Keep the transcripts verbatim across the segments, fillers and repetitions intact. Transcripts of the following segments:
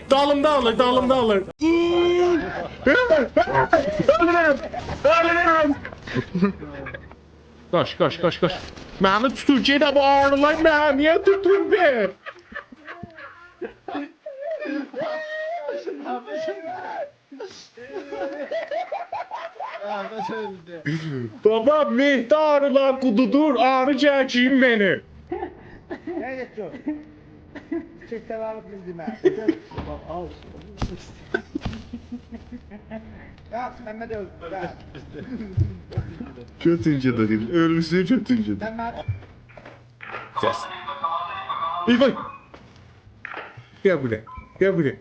دالیمدا آلیر، دالیمدا آلیر. اؤلورم، اؤلورم. قاچ، قاچ، قاچ، قاچ. منی توتور، گئده بو آریلار منی نییه توتور بیر؟ آخی اؤلدو. بابا، مهدی آریلار قودودور، آری گلگین منی. نه گئت او؟ چک ده وار بیلدیم هه. باخ، آل. یا، ممد اؤلدو، هه. گؤتون گئدک، اؤلوسو گؤتون گئدک. ممد. گل. ای وای. گل بورا، گل بورا.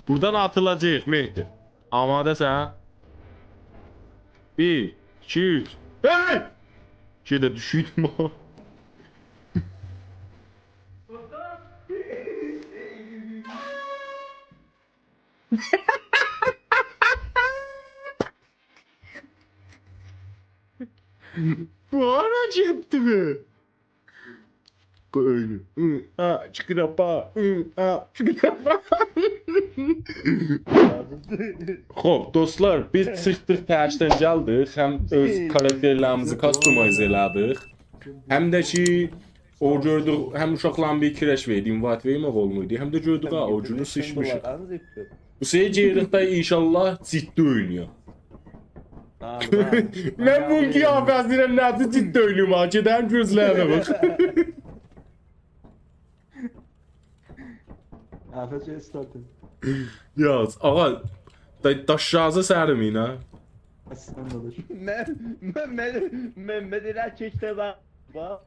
بورادان آتیلاجاغیق، مهدی. آماده‌سن؟ بیر، ایکی، اوچ. هئی! ایکی ده دوشوردوم او. بو هارا گئتدی بو؟ قوی اؤلوم. هی، آ، چیقیراپا. هی، آ، چیقیراپا. خوب، دوستلار، بیز چیخدیق، ترسدن گلدیک. هم اؤز کاراکترلریمیزی کاستومایز ائله‌دیک، هم ده کی، او گؤردوک، هم اوشاقلارین بیر کرش وئردی، اینوایت وئرمک اولموردو، هم ده گؤردوک، ها، او گونو سیچمیشیق. بو سری گیریریک ده، انشالله جدی اوینایاق. آبی، آبی. من بونون قیافه‌سینه نه جور جدی اویناییم ها؟ گئدم گؤزلرینه باخ. آبی، چک استارتین. یاز، آغا، دا-، داشلارینیزی سرمه‌یین ها. اصلاً داداش. من، من، من، من، من ائله چک ده وار. باخ.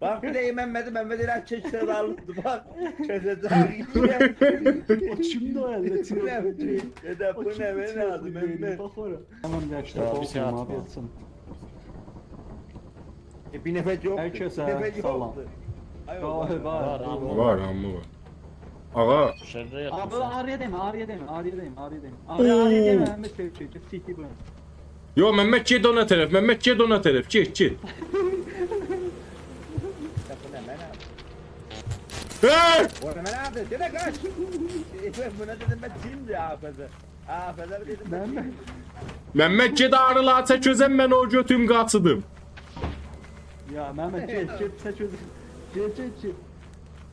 باخ، بیر ده ممدی، ممد ائله چک ده وار. باخ، کسه‌جک. او کیمدی او الده؟ نه بیلیم. گئده، بو نه، من لازیم، ممد. باخ اورا. تامام، یاخشی، یا، بیر قورخما، شئی آتما. یاتسین. ائ، بیر نفر یوخدور. هر کسه بیر نفر سلام. یوخدور. آی، وار، الله. وار، وار، عمو. وار، عمو وار. آغا. دوشرده آبی، یاتمیسان. آرییا دئمه، آرییا دئمه، آرییا دئمه، آرییا دئمه. آرییا، آرییا دئمه، اوو. ممد، چک، چک، چک، سیتی بو. یو، ممد، گئت اونا طرف، ممد، گئت اونا طرف، گئت، گئت. یا، بو نه، من آبی؟ هئی! او نه، من آبی؟ گئده قاچ. ائ، بونا دئدیم من، جیندیر آبی. آبی، دئدیم من، ممد. جیندیر. ممد، گئت آریلاری چک اؤزن، من او گؤتوم قاچیدیم. یا، ممد، گئت، گئت، چک اؤزن. گئت، گئت، گئت.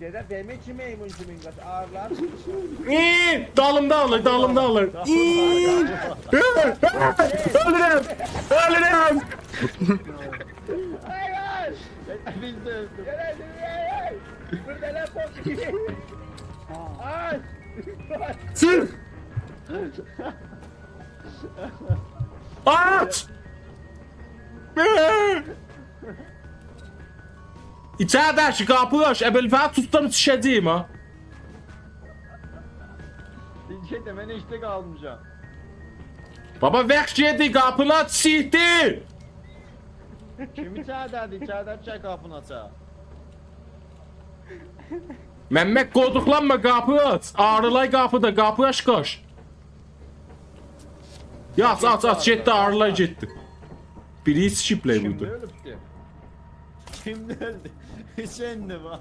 گئده دئمیر کی، میمون کیمین قاچ، آریلاری. ای، دالیمدا آلیر، دالیمدا آلیر. ای، اؤلورم، اؤلورم. آی، آی. بیز ده اؤلدوک. گل، گل، گل، گل. بورادا نه بوک؟ آی. چیخ. آچ! ایچریده کی قاپی آچ، ابوالفضل توتسام چیشه‌جه‌یم ها. ایندی ده من ایشده قالمیشام. بابا، وخت گئدیر، قاپینی آچ، سیخدیر. کیم ایچریده‌دیر؟ ایچریده کی قاپینی آچا. ممد، قودوقلانما، قاپی آچ. آریلار قاپیدا، قاپی آچ، قاچ. یا، آچ، آچ، آچ، گئتدی، آریلار گئتدی. بیری سکیپله‌ییب کیم ووردو. اؤلوبدو؟ کیم اؤلدو؟ حسین‌دیر، باخ.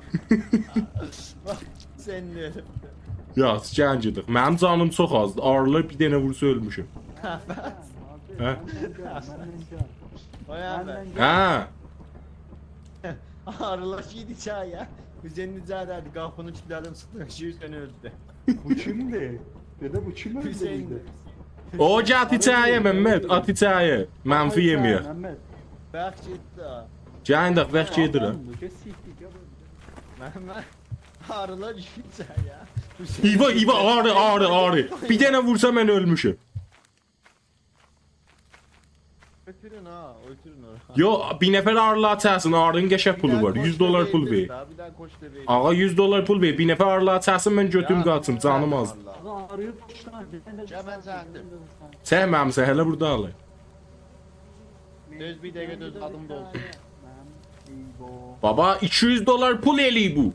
باخ، حسین اؤلوبدو. یا، گلین گئدک. منیم جانیم چوخ آزدیر. آریلار بیر دنه وورسا اؤلموشم. هه؟ او نه؟ هه؟ آریلار گیردی ایچری‌یه. حسین ایچریده‌دی، قاپینی کیلیتله‌دیم، چیخدیم، حسین اؤلدو. بو کیمدیر؟ دئده، بو کیم اؤلدو؟ حسین. او، گل ایچری‌یه، ممد، آت ایچری‌یه. منفی یئمه‌یک. ممد. باخ، گئتدی ها. گلین ده، باخ، گئدیرم. آدامدیر، گل سیکتیر، گل بورا. ممد، آریلار گیردی ایچری‌یه. حسین. ایوا، ایوا، آری، آری، آری. بیر دنه وورسا من اؤلموشم. اؤتورون ها، اؤتورون اورا. یو، بیر نفر آریلاری چکسین، آرینین قشنگ پولو وار. بیر دنه یوز دلار پول وئر. کوشت دا، بیر دنه کوشت دا وئر. آغا، یوز دلار پول وئر، بیر نفر آریلاری چکسین، من گؤتوم قاچیم، جانیم آزدیر. یا، سبحان الله. آغا، آرییی بوشدان، بیر دنه ده... گل، من چکدیم. سن منیمسن، هله بورادا آلیر. دؤز، بیر دقیقه دؤز، آدیم دولسون. منیم، ای بو. بابا، ایکی یوز دلار پول ائله‌ییب بو.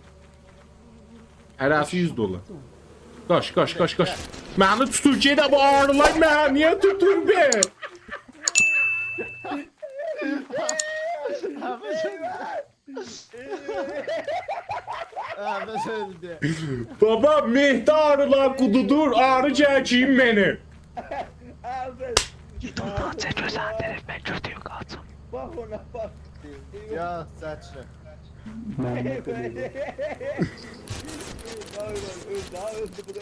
هره‌سی یوز دلار. قاچ، قاچ، قاچ، قاچ. منی توتور، گئده بو آریلار منی نییه توتور بیر؟ هه، بس اؤلدو. بابا، مهدی آریلار قودودور، آری گل گئییم منی. آلدین. گئت اورادان چک، گؤزلین طرف، من گؤتورم، قاچیم. باخ اونا، باخ. یا، سچره. محمد اؤلدو. باخ، باخ، اؤلدو، ها، اؤلدو بو دا.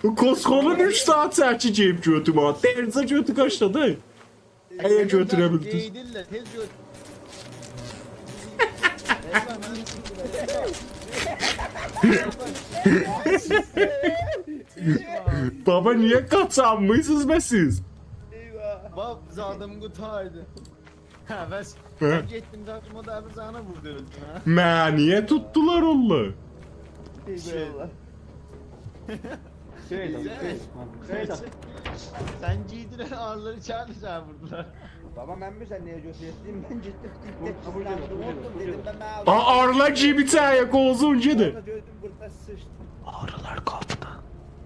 بو کوسکولون اوچ ساعات چکی گئییب گؤتومه. درجه گؤتو قاچدادی. اگر گؤتوره بیلدینیز. گئیدیرلر، تئز گؤت. بابا، نییه قاچانمیسینیز به سیز؟ ائیواه. باخ، زادیم قوتاردی. هه، بس. هه؟ من گئتدیم، زادیم، او دا بیر جانا ووردو، اؤلدو، هه؟ منی نییه توتدولار اونلار؟ ائیواه. شئی ده، شئی ده. سن گئیدیرن آریلاری چاغیردین، سنی ووردولار. بابا، من بیلمیرم نییه گؤتوره‌سیز، من گئتدیم، بو، بو گئدیر، بو گئدیر، بو گئدیر. دئدیم، من، من آلیرام. آ، آریلار گیردی ایچری‌یه، قووزون گئدین. سونرا گؤردوم، بورادا سیچدی. آریلار قاپیدا.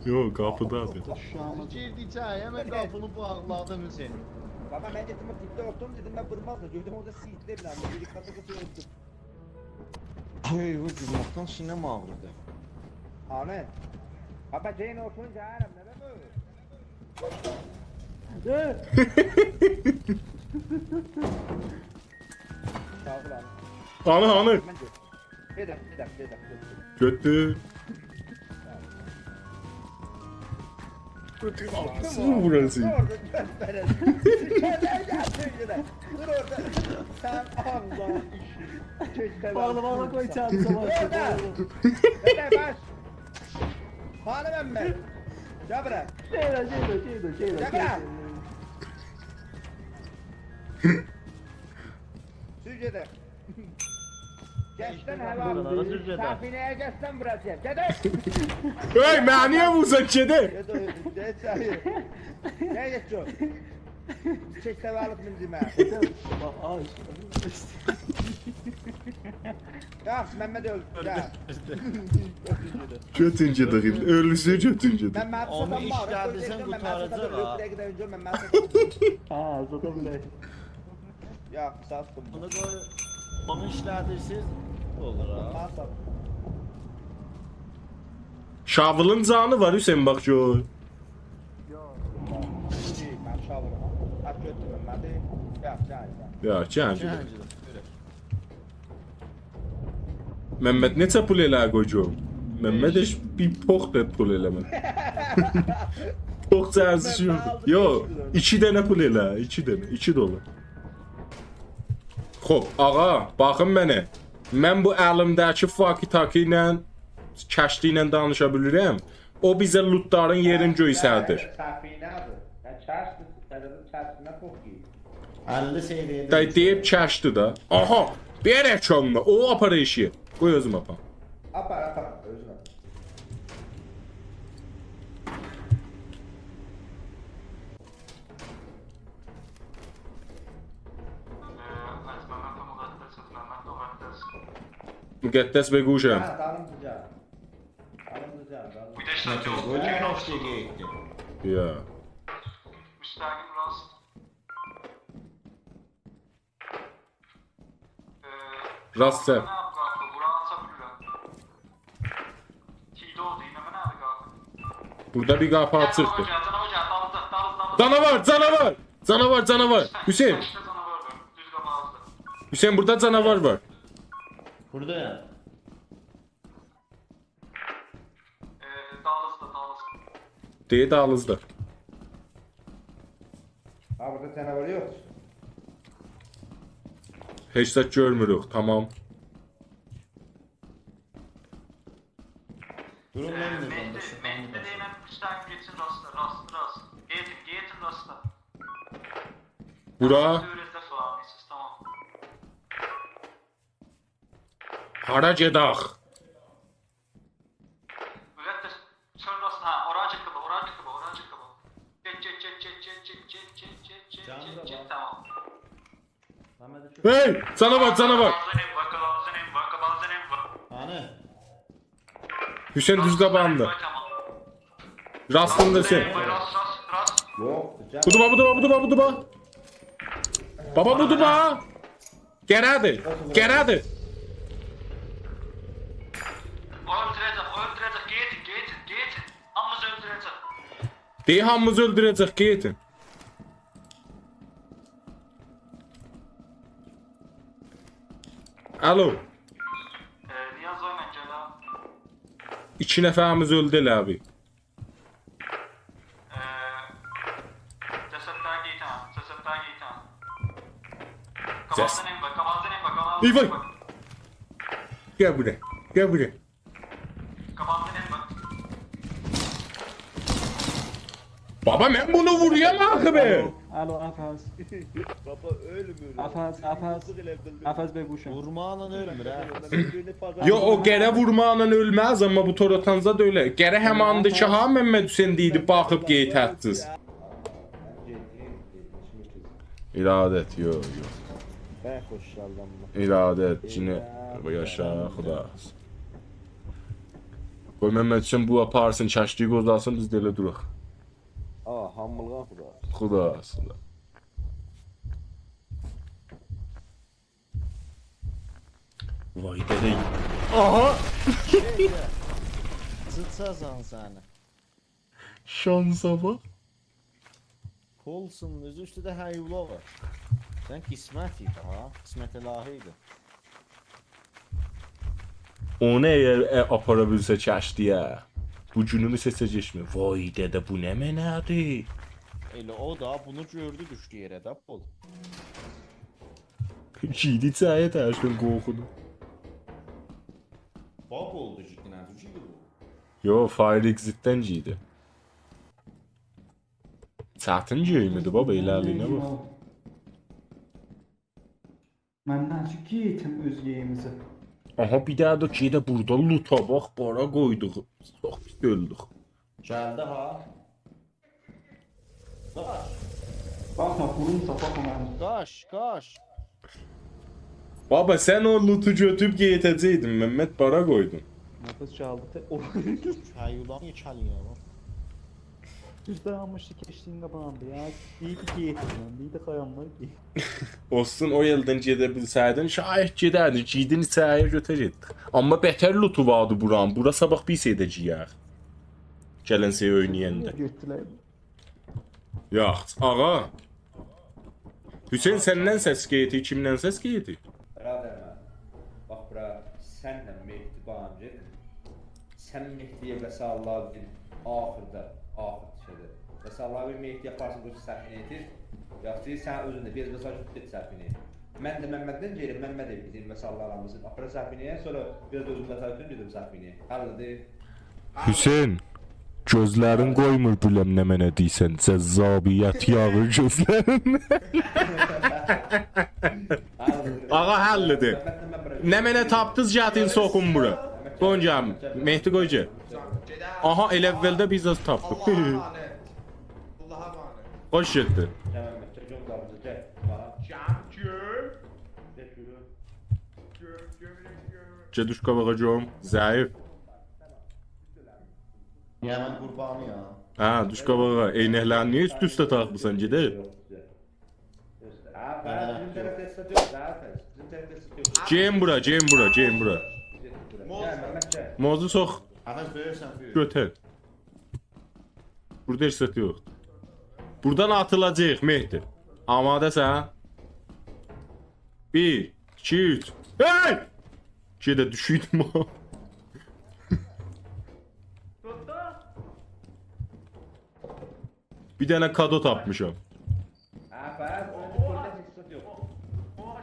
یوخ، قاپیدادیر. شاما. گیردی ایچری‌یه، من قاپینی باغلادیم، حسین. بابا، من گئتدیم، او دیبده اوتوردوم، دئدیم، من وورمازلار. گؤردوم، اورادا سیچدی، بیلمیرم، بو گیریب قاپیدا اوتوردو. هئی، بو گولمکدن سینه‌م آغریدی. هانی؟ بابا، گئدین اوتورون، گلیرم، نه به بو؟ ساغ اول، هانی. هانی، هانی؟ من گؤتور. گئدک، گئدک، گئدک، گئدک. گؤتور. گؤتور، آغزینی ووراسین. اورادا گؤتوره‌جک. گئدک، گئدک، گئدک. دور اورادا. سن آغزین ایشی. باغلا، باغلا، قوی ایچریده، سن باغلا. اورادا. گئدک، باش. هانی ممد؟ گل بورا. گئدک، گئدک، گئدک، گئدک، گل بورا. گئدک. سور گئدک. گئچدن هوا. بورالارا سور گئدک. سفینه‌یه گئچدن بورا گل. گئدک. هئی، منی نییه وورورسان، گئدک؟ گئدک، گئدک، گئدک. گل، گئت، گؤر. چک، تولد منجیمه. باخ، آی. یاخشی، ممد اؤلدو، گل. گؤتون گئدک ایندی. اؤلوسو گؤتون گئدک. من منی ساتان وار، قوی گئدسین، من منی ساتا بیلمیرم. قورتاراجاق ها. بیر دقیقه اؤنجه من منی ساتا بیلمیرم. ها، ساتا بیلک. یوخ، ساغ اولسون. بونو قوی، اونو ایشله‌دیرسیز، اولور ها. منی ساتا. شاولین جانی وار، حسین، باخ گؤر. یوخ، من شاولین آلدیم. هه، گؤتورمه‌دی. یوخ، گل، گل. یوخ، گل. گل، گل، گل. ممد نئچه پول ائله‌ییر قوی گؤروم؟ ممد هئچ بیر پوخ دا پول ائله‌مه‌دی. پوخ ارزشی یوخدور. یوخ، ایکی دنه پول ائله، ایکی دنه، ایکی دلار. خوب، آغا، باخین منه. من بو الیمده‌کی واکی تاکی ایله، کشتی ایله دانیشا بیلیرم. او بیزه لوتلارین یئرینی گؤستردیر. سفینه‌دیر. یا کشتی‌دیر، سن اؤزون کشتینه پوخ گئییر. اللی سئویه‌ده دای، دئییب کشتی ده. آها، بیر رکامدا. او آپار ائشییه. قوی اؤزوم آپارام. آپار، آپار، اؤزوم آپار. مقدس به گوشم. هه، دالیمجا گل. دالیمجا گل، دالیمجا. بیر ده شات یوخ. گؤردون، کاچ دقیقه گئتدی. یا. مستقیم راست. ائ، راست سن. نه یاپاق؟ بورانی آچا بیلیرم. تیدو دئییل، نه، نه قاپی؟ بورادا بیر قاپی آچیقدیر. گل، جاناوار گل، جاناوار گل، دالیمدا، دالیمدا، دالیمدا. جاناوار، جاناوار! جاناوار، جاناوار! حسین! ایکی دنه جاناوار وار، دوز قاباغیمیزدا. حسین، بورادا جاناوار وار. بورادا یعنی. ائ، دالیزدا، دالیزدا. دئییر، دالیزدا. ها، بورادا جاناوار یوخ. هئچ زاد گؤرموروک، تامام. دورون، من ده، مهدی، دالیشیم، مهدی، دئییرم، اوچ دنه گئچین راستا، راست، راست. گئدین، گئدین راستا. بورا. دؤوره‌زده سورامیسینیز، تامام. هارا گئدک؟ مقدس، سون راست، هه، اورا گئت، بابا، اورا گئت، بابا، اورا گئت، بابا. گئت، گئت، گئت، جانیم، گئت، بابا. تامام. ممدی چؤک. هئی، جاناوار، جاناوار. قاباغیزدان ائو وار، قاباغیزدان ائو وار، قاباغیزدان ائو وار. هانی؟ حسین، دوز قاباغیندا. تامام. راستیندا حسین. راست، راست، راست. یوخ، جان. بودور، بودور، بودور، بودور. بابا، بودور، بابا. گره‌دیر، گره‌دیر. او اؤلدوره‌جک، او اؤلدوره‌جک. گئدین، گئدین، گئدین. هامینیزی اؤلدوره‌جک. دئییر، هامینیزی اؤلدوره‌جک، گئدین. الو. ائ، نیاز، اوینان گل ها. ایکی نفریمیز اؤلدو ائله آبی. ائ، جسدلری گئتیرن، جسدلری گئتیرن. جس- قاباغیندا نئمه وار، قاباغیندا نئمه وار، قاباغیندا نئمه وار. ای وای. گل بورا، گل بورا. قاباغیندا نئمه وار. بابا، من بونو وورورام آخی به. الو، الو، افز. بابا، اؤلمور. افز، افز. یومروق ائله بیلدیم. افز به گوشم. وورماقلا اؤلمور، هه. یو، او قره وورماقلا اؤلمز، آمما بو تور آتاندا دا اؤلر. قره هماندی کی، ها، ممد حسین دئییردی، باخیب گئت اتدیز. ارادت، یو، یو. به، خوش گلدین. ارادت، یئنه ارادت. یاشا، خدا. قوی ممد حسین بو آپارسین، کشتی‌یی قوزالسین، بیز ده ائله دوراق. آ، هامیلیغا خدا. خدا، خدا. وای، دده. آها! سیچاجاغین سنی. شانسا باخ. پولسون، اؤزو اوستونده هیولا وار. سن قسمت ایدی ها، قسمت الهی ایدی. اونو اگر، ائ، آپارا بیلسه کشتی‌یه، بو گونومو سئچه‌جکمی؟ وای دده، بو نمنه‌دیر؟ ائله او دا، بونو گؤردو، دوشدو یئره ده، بول. گیردی ایچری‌یه ترسدن قورخودو. باگ اولدو جدی، نه جور گیردی بو؟ یو، Fire Exit-دن گیردی. چتین گئیم ایدی بابا، ائله الینه باخ. من نه اوچون گئتیم اؤز یئریمیزه؟ آها، بیر دنه ده گئده بورادا لوتا باخ، بارا قویدوق. چوخ پیس اؤلدوک. گلدی ها. قاچ. باخما، قوروم ساپاق اونو. قاچ، قاچ. بابا، سن او لوتو گؤتوروب گئده‌جکدین، ممد بارا قویدون. نفس چالدی، ته-، او. هیولانی یئکه‌لین یا، باخ. دوز دایانمیشدی کشتی‌یین قاباغیندا، یا. دئییردی گئت، دئییردی خایانلار گئت. اولسون، او یولدان گئده بیلسه‌یدین، شاید گئدردین، گیردین ایچری‌یه گؤتوره گئتدی. آمما بتر لوتو واردی بورانین، بورا ساباق بیر شئی ده گیرر. گلن شئی اوینایاندا. گؤتدولر. یاخشی، آغا. حسین، سندن سس گئدیر، کیمدن سس گئدیر؟ برادر من، باخ بورا، سنله مهدی بانجی. سن مهدی‌یه وسال‌لاری آخیردا، آخیر شئیده. وسال‌لاری مهدی‌یه آپارسان، قوی سفینه یئتیر. یاخشی، سن اؤزون ده بیر وسال گئت سفینه. من ده ممددن گئدیرم، ممد ائوینه گئدیرم، وسال‌لاری آلمیشام. آپارا سفینه‌یه، سونرا بیر اؤزوم وسال گؤتورورم، گئدیرم سفینه‌یه. حلدیر. حسین، گؤزلرین قویمور بیلم نمنه دئییرسن، جذابیت یاغیر گؤزلریندن. آغا، حلدیر. نمنه تاپدینیز، گتیرین، سوخون بورا. قویون گلیم. مهدی، قوی گل. آها، ائله اولده بیز آز تاپدیق. آللاها امانت. آللاها امانت. خوش گئتدی. گل، ممد، گل، گل، گل، گل. گل، گل. گل، گل، گل، گل. گئت دوش قاباغا، گوروم. ضعیف. نییه، من قوربانی‌یام؟ هه، دوش قاباغا. عینکلرینی نییه اوست-اوسته تاخمیسان، گئدک؟ هه، هه، بیزیم طرفده هئچ زاد یوخ، ضعیف. بیزیم طرفده هئچ زاد یوخ. گلین بورا، گلین بورا، گلین بورا. گل، ممد، گل. موضوع چوخ. حافظ، بؤیورسن، بؤیور. گؤتور. بورادا هئچ زاد یوخدور. بورادان آتیلاجاغیق، مهدی. آماده‌سن؟ بیر، ایکی، اوچ. هئی! گئده دوشوردوم ها. بیر دنه کادو تاپمیشام. هه، بس، اوندا، اوردا هئچ زاد یوخدور.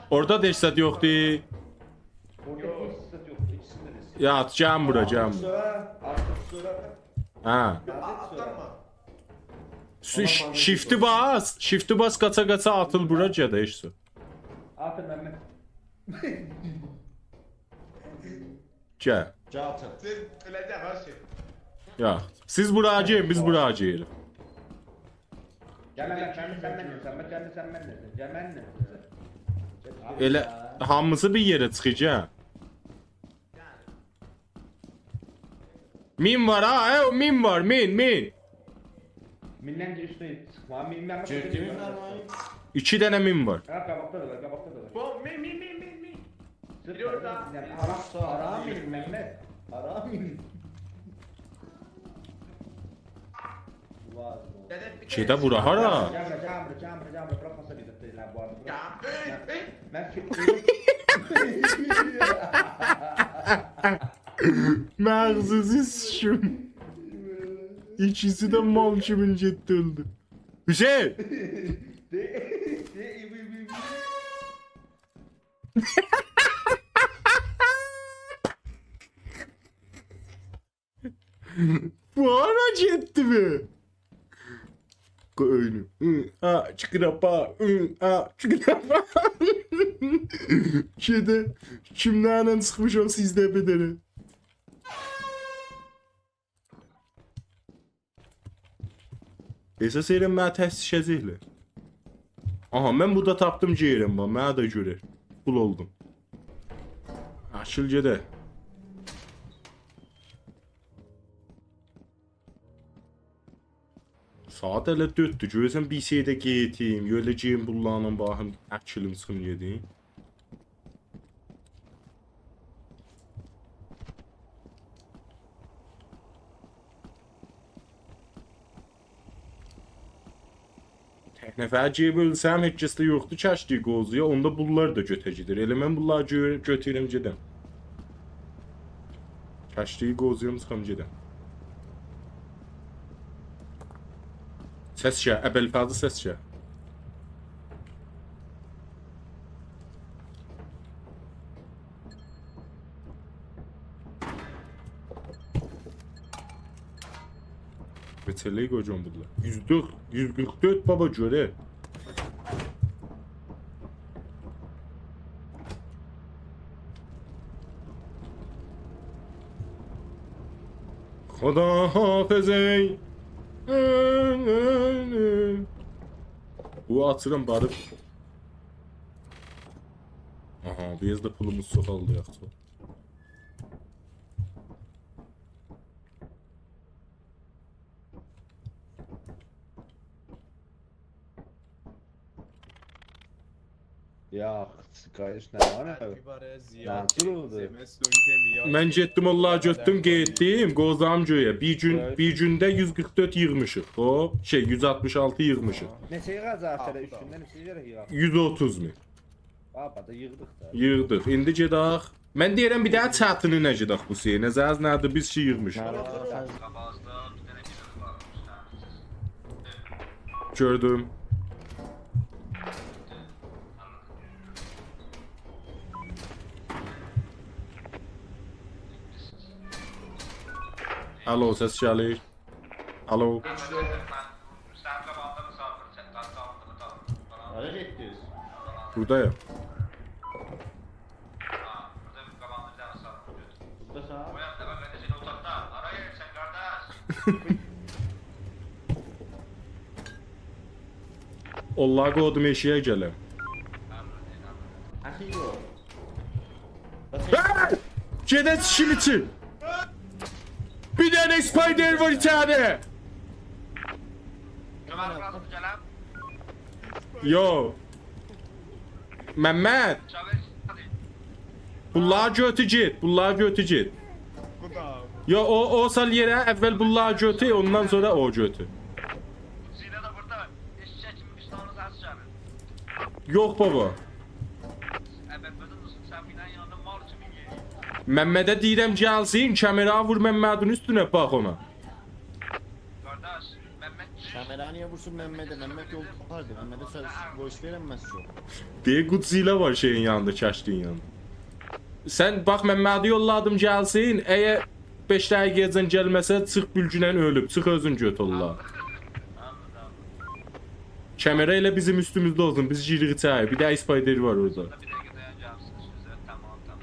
اوردا دا هئچ زاد یوخدور. اوردا هئچ زاد یوخدور، ایکیسینده ده. یا، گلین بورا، گلین بورا. آتدیق سونرا، آتدیق سونرا. هه. آتدیق سونرا. آتدیرما. سو-، ش-، شیفتی باس، شیفتی باس، قاچا-قاچا آتیل بورا، گئدک، هئچ زاد. آتیل، ممد. گل. گل، آتیل. سن اؤله‌جکسن، ها، شئی. یا، سیز بورا گلین، بیز بورا گلیریک. گل، گل، گل، سن منله، سن، گل، سن منله، گل منله. ائله هامیسی بیر یئره چیخیر، گل. مین وار ها، هه، او مین وار، مین، مین. میندن اوسته چیخما، مین، مین، مین. جدی می‌فرمایین؟ ایکی دنه مین وار. ها، قاباقدا دا وار، قاباقدا دا وار. بو، مین، مین، مین، گلیور دا. حرام، حرام یئیین، ممد. حرام یئیین. گئده بورا، هارا؟ گلمه، گلمه، گلمه، گلمه، بوراخماسا بیزه دئییرلر بو آدامی. گلمه. من، من فیکریم. مغزینیزی سیکیم. ایکیسی ده مال کیمین گئتدی، اؤلدو. حسین! دئ-، دئ-، بو هارا گئتدی بو؟ قوی اؤینو. هی، آ، چیقیراپا، هی، آ، چیقیراپا. گئده، کیملرله چیخمیشام سیزده بدره. احساس ائدیرم، منه ترس دوشه‌جکلر. آها، من بورادا تاپدیم، گئدیرم، باخ، منه ده گؤره. قول اولدوم. آچیل گئده. ساعات هله دؤرددور، گؤرورسن بیر شئی ده گئتیم، یولا گئدیم بونلارلا باخیم، اکیلیم چیخیم گئدیم. تک نفر گیریب اؤلسم، هئچ کس ده یوخدور، کشتی قوزویا، اوندا بونلار دا گؤته گئدیر. ائله من بونلاری گؤ-، گؤتورم گئدم. کشتی قوزویام، چیخام گئدم. سس گل، ابوالفضل سس گل. بتله قوجام بودلار. یوز قیرخ، یوز قیرخ دؤرد بابا گؤره. خداحافظ ای. بو آچیرام باری. آها، بیر آز دا پولوموز چوخالدی یاخشی. یا، سکایش نه وار نه؟ نه جور اولدو؟ زمستون که میاد. من گئتدیم، والله گؤتدوم، گئتدیم. قوزام گؤیه. بیر گون، بیر گونده یوز قیرخ دؤرد ییغمیشیق. او، شئی، یوز آلتمیش آلتی ییغمیشیق. نئچه ییغاجاق سنه اوچ گونده، نئچه ییغاجاق؟ یوز اوتوز مین. بابا، دا ییغدیق دا. ییغدیق. ایندی گئدک. من دئییرم، بیر دانا چتینینه گئدک بو شئیه. نظرینیز نه‌دیر؟ بیز کی ییغمیشیق. گؤردوم. آلو، سس گلیر. آلو. هارا گئتدینیز؟ بوردایام. بورداسان؟ والله قویدوم ائشییه گلم. آخی یوخ. هئی! گئده سیکیم ایچین. بیر دانا اسپایدر وار ایچریده. یو. ممد. بونلاری گؤتور گئت، بونلاری گؤتور گئت. بو دا. یو، او، او سال یئره، اول بونلاری گؤتور، اوندان سونرا او گؤتور. زینه ده بوردا. ائششک کیمی قیچلارینیز از گلین. یوخ، بابا. اول بؤلوم دوستوم، سن بینن یانیندا مال کیمی یئییر. ممده دئییرم گلسین، کامئرانی وور ممدین اوستونه، باخ اونا. قارداش، ممد. کامئرانی نییه وورسون ممده؟ ممد یول تاپاردی. ممده سن بوش وئرنمز کی. دئییر، گودزیلا وار شئیین یانیندا، کشتیین یانیندا. سن باخ، ممدی یوللادیم گلسین. اگر بئش دقیقه‌یه‌جن گلمه‌سه، چیخ، بولگونن اؤلوب. چیخ، اؤزون گؤت اوللار. کامئرا ائله بیزیم اوستوموزده اولسون. بیز گیریریک ایچری. بیر دانا اسپایدر وار اورادا. بیر دقیقه دایان، گلسین اوستونوزه. تمام، تمام.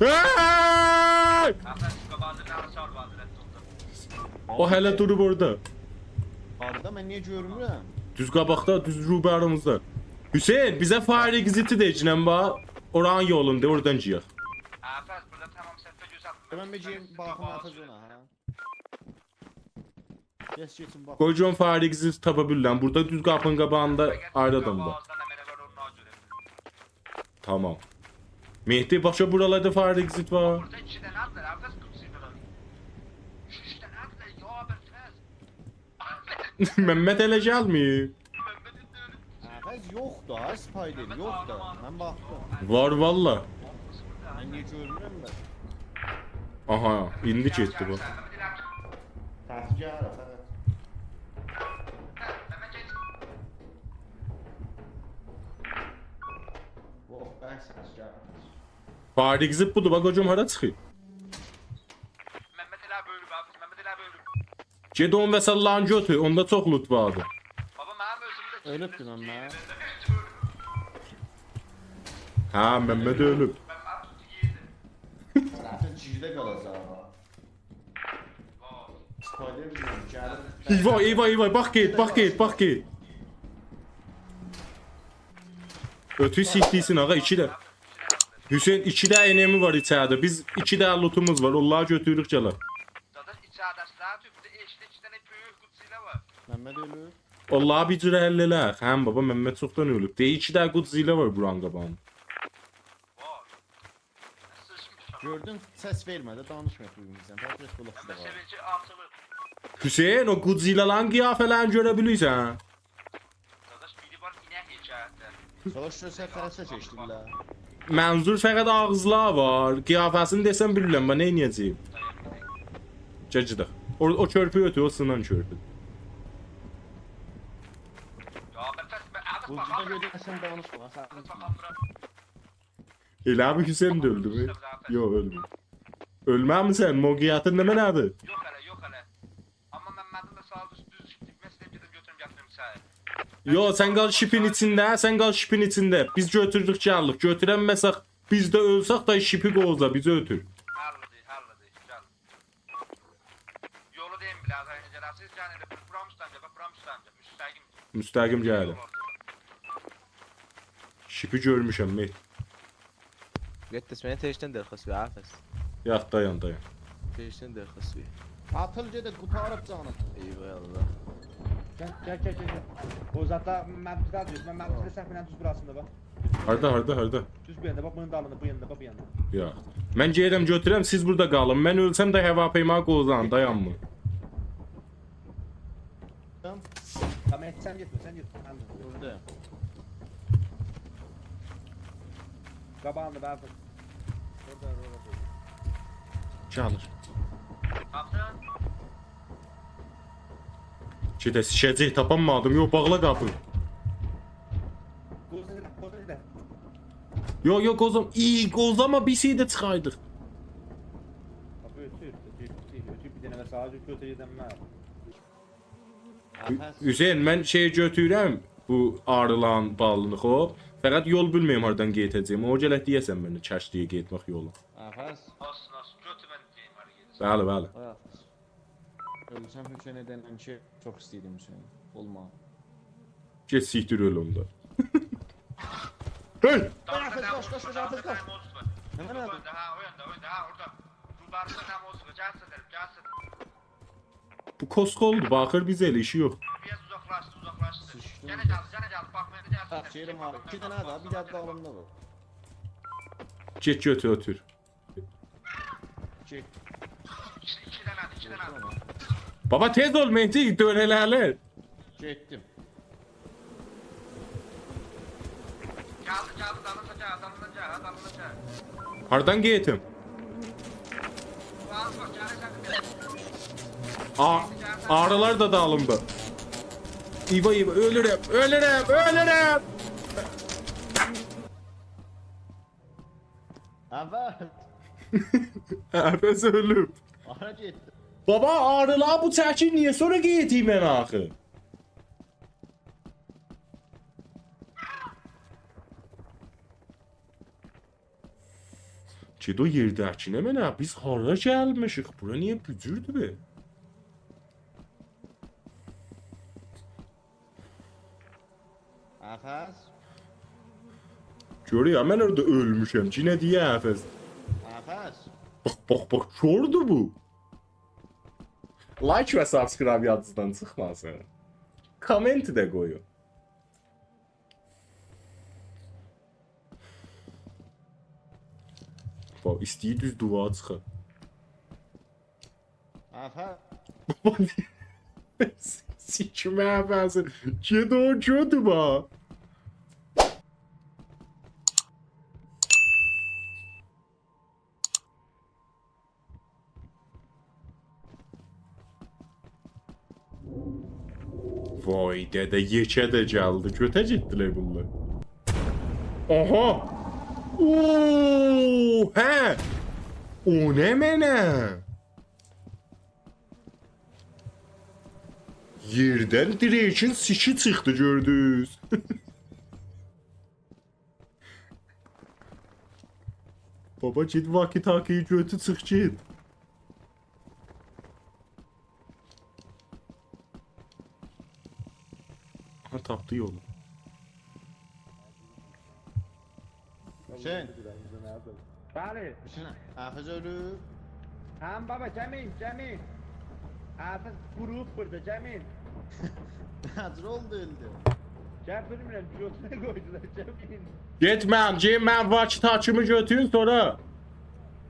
هئی! آخی، قاباغیندا نه آچار واردی، رد اولدو. او هله دوروب اورادا. هاردا؟ من نییه گؤرمورم؟ دوز قاباقدا، دوز روبروموزدا. حسین، بیزه fire exit-ی دئگینن وار. اورانین یولوندا، اورادان گیرک. آفز، بورادا تمام صفحه گؤز آتما. من بیر گئدیم، باخیم، آفز، اونا، هه؟ گئچ، گئچین، باخ. قوی گؤروم fire exit تاپا بیلیرم. بورادا دوز قاپینین قاباغیندا آیری آدام وار. قاباغیندا نمنه وار، اونو گؤرک. تامام. مهدی، باخ گؤر بورالاردا fire exit وار. بورادا ایکی دنه آتدیلار، هر کس قوچوسو بورادا. اوچ دنه آتدیلار، یا ابوالفضل. ممد هله گلمه‌ییب. ممد ایندی اؤلوب. هه، بس یوخدور ها، اسپایدر یوخدور. من باخدیم. وار والله. من نییه گؤرمورم من؟ آها، ایندی گئتدی بو. تسگاه آرا، فقط. اوه، بس تسگاه آرا. Fire exit بودور، باخ، قوجام هارا چیخیر. ممد ائله بؤلوب، آبی، ممد ائله بؤلوب. گئت اونو و سللانی گؤتور، اوندا چوخ loot واردی. بابا، منیم اؤزومده اؤلوبدور ممد. هه، ممد اؤلوب. من، من توتو یئدیم. ظرفین چیرده قالاجاق آمما. اسپایدر بیلمیرم، گلیر. ایوا، ایوا، ایوا، باخ گئت، باخ گئت، باخ گئت. اؤتور سیکدیرسین، آغا، ایکی ده. حسین، ایکی ده enemy وار ایچریده. بیز ایکی ده lootوموز وار. اونلاری گؤتوروروک، گلک. داداش، ایچریده سیلاح توتدو، ائشیکده ایکی دنه بؤیوک قوچویلا وار. ممد اؤلور. اونلاری بیر جوره حل ائلک. هه، بابا، ممد چوخدان اؤلوب. دئییر، ایکی دنه قوچویلا وار بورانین قاباغیندا. وار. سیچمیشام. گؤردون، سس وئرمه ده، دانیشمایاق بیر-بیریمیزله. فقط بولاق دا وار. سئویلچی آتیلیر. حسین، او قوچویلالارین قیافه‌لرینی گؤره بیلیرسن؟ داداش، بیری وار، اینک ایچریده. ساواش، شو سن خرسه کئچدیلر. منظور فقط آغیزلاری وار. قیافه‌سینی دئسم بیلمیرم، من نئینیه‌جه‌یم؟ گل گئدک. او، او کؤرپویو اؤتور، او سینان کؤرپو. یا، من ترس، من، عباس، بوزدا باخاممیرام. گؤتور، سن دانیشما، سن عباس، باخاممیرام. ائله بو حسین ده اؤلدو مو؟ اولموشسان ظاهراً. یوخ، اؤلمه‌ییب. اؤلمه‌میسن، موقعیتین نمنه‌دیر؟ یوخ هله، یوخ هله. آمما ممدین ده ساغی دوز، دوز چیخدی. من ایسته‌ییرم گؤتوروم، گتیریم سنی. یوخ، سن قال شیپین ایچینده، سن قال شیپین ایچینده. بیز گؤتوردوک، گلدیک. گؤتورنمه‌سک، بیز ده اؤلسک ده شیپی قووزا، بیزی اؤتور. حللیدیر، حللیدیر، گل. یولو دئییم بیله‌زه، اینجه گله‌سیز، گل ائله بورا، بورانین اوستوندن گل، باخ، بورانین اوستوندن گل، مستقیم. مستقیم گلدیم. یول اورادا. شیپی گؤرموشم، مهدی. گئت، منه تئشدن درخواست وئر، حافظ. یوخ، دایان، دایان. تئشدن درخواست وئر. آتیل گئدک، قوتاریب جانیم. ای وای الله. گل، گل، گل، گل، گل. او زاددا من بیزه دوز، من، من بیزه سهو ائله‌دیم، دوز بوراسیندا باخ. هاردا، هاردا، هاردا؟ دوز بو یاندا، باخ، بونون دالیندا، بو یاندا، باخ، بو یاندا. یوخ. من گئدیرم، گؤتورورم، سیز بورادا قالین. من اؤلسم ده هواپیمانی قووزان، دایانمین. تامام. تامام، سن گئتمه، سن گئتمه. من بورادا. قاباغیندا، بلی. اورادا، اورادا. چالیر. باخدین؟ گئدک، سیکه‌جک، تاپانمادیم. یوخ، باغلا قاپینی. قوزو، قوزو دا. یوخ، یوخ، قوزام. ای، قوزاما بیر شئی ده چیخاردیق. باخ، اؤتور، اؤتور، اؤتور، اؤتور، بیر دنه وسایل گؤتور، گئدم من. حو-، حسین، من شئی گؤتورورم، بو آریلارین بالینی، خوب. فقط یول بیلمیرم هاردان گئده‌جه‌یم. او گرک دئیه‌سن منه کشتی‌یه گئتمک یولو. آفس. اولسون، اولسون. گؤتور، من دئییم، هارا گئدیرسن. بلی، بلی. آی، آفس. اؤلسم حسینه دئنن کی، چوخ ایسته‌ییردیم حسینی. اولما. گئت سیکتیر اؤل اوندا. هئی! دالیسیندا قاچ، قاچ، قاچ، قاچ، قاچ، قاچ. نمنه؟ او یاندا، هه، او یاندا، او یاندا، هه، اورادا. روباریسیندا نمنه اولسون، گلسین، گلسین. بو کوسکولدور، باخیر بیزه ائله ایشی یوخ. بیر آز اوزاقلاشدی، اوزاقلاشدی. سیچدیم. یئنه گلدی، یئنه گلدی، باخ، من ده گلسین. باخ، شئیریم آبی، ایکی دنه ده، بیر ده دالیندا وار. گئت، گؤتور، اؤتور. گئت. ایکی، ایکی دنه‌دیر، ایکی دنه‌دیر. گؤتور آمما. بابا، تئز اول، مهدی، دؤنه‌لرلر. گئتدیم. گلدی، گلدی، دالیندان گل، دالیندان گل، هه، دالیندان گل. هاردان گئدیم؟ باخ، باخ، گلیر، گلیر، گلیر. آ-، آریلار دا دالیمدا. ایوا، ایوا، اؤلورم، اؤلورم، اؤلورم. اول. عوض اؤلوب. هارا گئتدی؟ بابا، آریلاری بو چکیر، نییه سونرا گئدیرم من آخی؟ گئت او یئرده‌کی نمنه؟ بیز هارا گلمیشیک؟ بورا نییه بو جوردور به؟ آفس. گؤر یا، من اورادا اؤلموشم. یئنه دئیه آفس. آفس. باخ، باخ، باخ، کوردور بو. Like و subscribe یادینیزدان چیخماسین. Comment ده قویون. باخ، ایسته‌ییر دوز دیوارا چیخا. آها. بابا، سیکیم آفاسین. گئت او گؤتو باخ. وای دده، یئکه ده گلدی. گؤته گئتدیلر بونلار. آها! اوه، هه! او نمنه؟ یئردن دریکین سیکی چیخدی، گؤردونوز. بابا، گئت واکی تاکی‌یی گؤتور، چیخ گئت. ها، تاپدی یولو. حسین. بلی. حسین، حافظ اؤلوب. هم بابا، گلمه‌یین، گلمه‌یین. حافظ قورویوب بورادا، گلمه‌یین. نه جور اولدو، اؤلدو؟ گل، بیلمیرم، گؤتونه قویدولار، گلمه‌یین. گئتمه‌یین، گئدین منیم واکی تاکیمی گؤتورون، سونرا.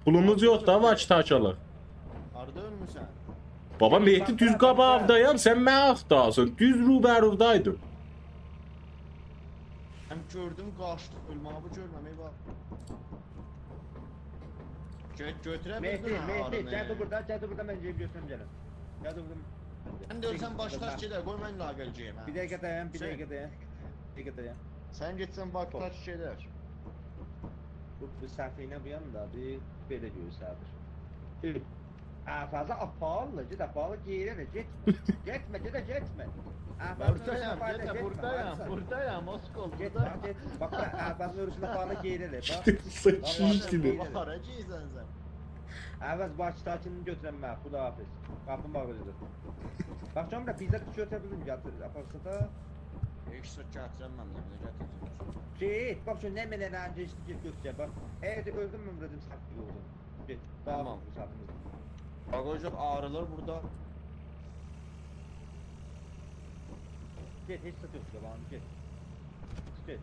پولوموز یوخدور ها، واکی تاکی آلاق. هاردا اؤلموسن؟ بابا، مهدی، دوز قاباغیندایام، سن منی آختاریرسان. دوز روبرووندایدیم. من گؤردوم، قاچدی. اؤلمه‌یی بو گؤرمه‌مک، باخ. گؤ-، گؤتوره بیلدین مهدی، هه، مهدی، آرینی؟ گل دور بورادا، گل دور بورادا، من گئدیب گؤتورم گلم. گل دور بورادا. سن ده اؤلسن، باش تاک گئدر، قوی من لااقل گئدیم، هه. بیر دقیقه دایان، بیر دقیقه دایان. بیر دقیقه دایان. سن گئتسن، باش تاک گئدر. بو، بو سفینه بو یاندا بیر بئله گؤرسدیر. هی. آفازی آپارلار، گئت آپارلار، گئییرلر، گئت. گئتمه، گئت، گئتمه. آفازین اؤرگوسونه بوردایام، آپارلار، گئتمه، گئتمه، بوردایام، آپارلار. بوردایام، آسکول، گئتمه، بوردایام. گئتمه. باخ، باخ، آفازین اؤرگوسونه آپارلار، گئییرلر، باخ. گئت، سن باخ، گئت، گئت. گئییرلر. هارا گئدیرسن سن؟ عوض، باش تاکینی گؤتورم من، خداحافظ. قاپیم باغلیدیر. باخ، جان، بیر ده بیزه بیر گؤتوره بیلمیرم، گتیر، آپارسا دا. هئچ زاد گتیرمم، نه، نه گتیره‌جم؟ گئت، باخ، شو نمنه‌لرین گئچدی، گئت گؤتور، باخ. اگر اؤلدوم، من بورادا ساخلایاجاغام. گئت، داها، هه، تامام. بو ساعتیمیز. باخ، او یوخ، آریلار بورادا. گئت، هئچ زاد یوخدور، باخ، گئت. گئت.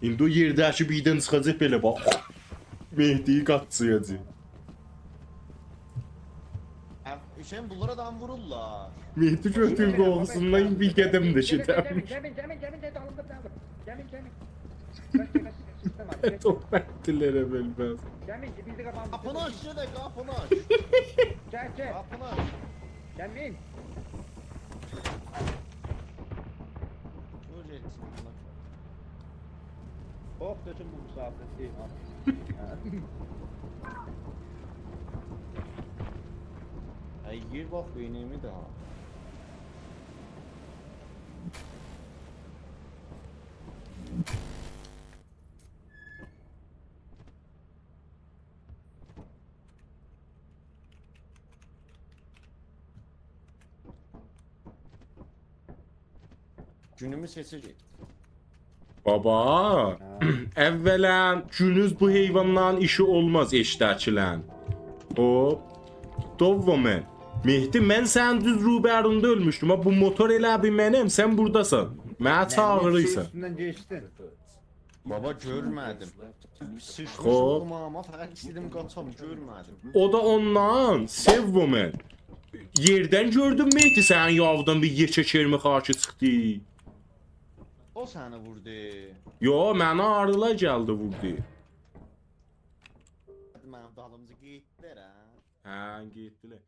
ایندی او یئرده‌کی بیردن چیخاجاق بئله، باخ. مهدی‌یی قاچیراجاق. هه، حسین، بونلار آدام وورورلار. مهدی گؤتون قورخوسوندان بیر قدم ده گئده‌میر. گلین، گلین، گلین، گلین، گلین، دالیندا، دالیندا. گلین، گلین. قاچ، قاچ، قاچ، قاچ، قاچ، قاچ. چوخ بددیلر، اولماز. گلین، بیر ده قاپانی. قاپینی آچ، گئدک، قاپینی آچ. گل، گل. قاپینی آچ. گلین. دور گئتسین بونلار. هوپ، دؤکون بو مسافر دئییل ها. هه، یئر باخ، بئینیمی ده ها. گونومو سئچه‌جک. بابا، هه. اولاً، گونوز بو حیوانلارین ایشی اولماز، ائشیکده‌کیلرین. او، دووماً، مهدی، من سنین دوز روبروندا اؤلموشدوم. ها، بو موتور ائله بیل منیم، سن بورداسان. منی چاغیریرسان. یعنی، اوستوندن کئچدین. بابا، گؤرمه‌دیم. سیخمیشدیم، خوب. قوماغیما، فقط ایسته‌دیم قاچام، گؤرمه‌دیم. او دا اوندان، سووماً. یئردن گؤردوم، مهدی، سنین یاوودان بیر یئکه کرم خاکی چیخدی. او سنی ووردو. یو، منه آریلار گلدی، ووردو. منیم دالیمجا گئتدیلر، هه؟ هه، گئتدیلر.